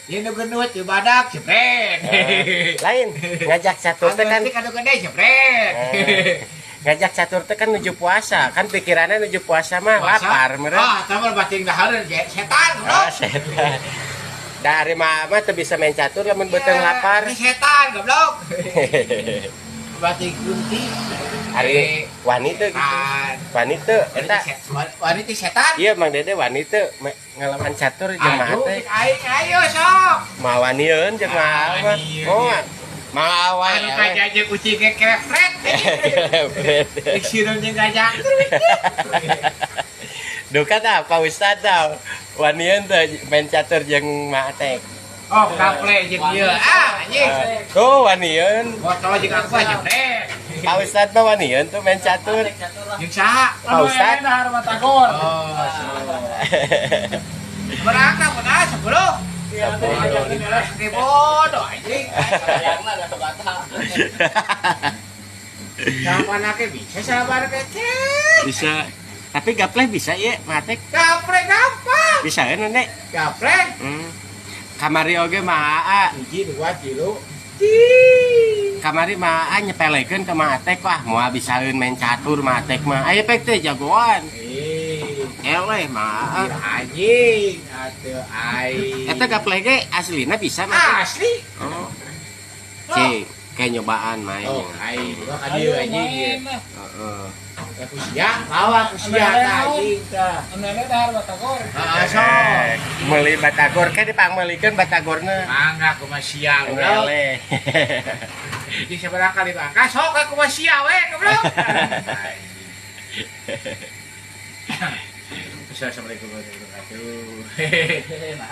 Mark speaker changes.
Speaker 1: Ieu nu gendut ieu badak jebret.
Speaker 2: Lain ngajak catur teh kan
Speaker 1: Anu anu gede jebret.
Speaker 2: Ngajak catur teh kan nuju puasa kan, pikirannya nuju puasa mah lapar meureun.
Speaker 1: Ah, tah mah bacing dahareun setan, bro.
Speaker 2: Ah, setan. Dari mama tuh bisa main catur lamun beuteung lapar.
Speaker 1: Ini setan goblok. Bacing kunti.
Speaker 2: Ari wani teu gitu.
Speaker 1: Setan.
Speaker 2: Wani teu eta.
Speaker 1: Wani teh setan.
Speaker 2: Iya, Mang Dede wani teu ngalaman catur jeung mah
Speaker 1: Aduh,
Speaker 2: teh.
Speaker 1: Aing ayo sok.
Speaker 2: Mawanieun jeung mah mah.
Speaker 1: Mawanieun,
Speaker 2: Oh,
Speaker 1: iya.
Speaker 2: mawa.
Speaker 1: Anu gajah jeung kucing ge krepret. Sireum jeung gajah.
Speaker 2: Duka tah Pak Ustad tah. Wanieun teu main catur jeung mah teh.
Speaker 1: Oh, kaple jeung ieu. Ah, anjing.
Speaker 2: Tuh wanieun.
Speaker 1: Botol jeung aku jebret.
Speaker 2: Pak Ustad mah wanieun tuh main catur.
Speaker 1: Jeung saha?
Speaker 2: Pak Ustad.
Speaker 3: Dahar batagor.
Speaker 1: Oh, berangkat benar 10.
Speaker 3: Iya,
Speaker 1: Oke, bodoh anjing.
Speaker 3: Sayangna ada bata.
Speaker 1: Kapan ake bisa sabar kece.
Speaker 2: Bisa. Tapi gapleh bisa ya, matek.
Speaker 1: Gaple gampang.
Speaker 2: Bisa kan, Nek?
Speaker 1: Gaple.
Speaker 2: Kamari oge mah
Speaker 1: 1, 2, 3.
Speaker 2: Kamari mah nyepelekeun ke Matek, wah moal bisaeun main catur Matek mah. Aya pek teh jagoan.
Speaker 1: Eh,
Speaker 2: Eleh mah.
Speaker 1: Anjing atuh aing.
Speaker 2: Eta gapleh ge aslina bisa Matek.
Speaker 1: Asli.
Speaker 2: Oh. Cing, kayak nyobaan main.
Speaker 1: Oh, aing gua ka dieu anjing.
Speaker 2: Heeh.
Speaker 1: Aku sia, bawa aku sia tah anjing tah.
Speaker 3: Anu dahar batagor.
Speaker 1: Ah, sok.
Speaker 2: Meuli batagor ke dipangmeulikeun batagorna.
Speaker 1: Mangga kumaha sia goblok.
Speaker 2: Eleh.
Speaker 1: Jadi sabaraha kali bangka sok aku mah sia we goblok. Assalamualaikum warahmatullahi wabarakatuh.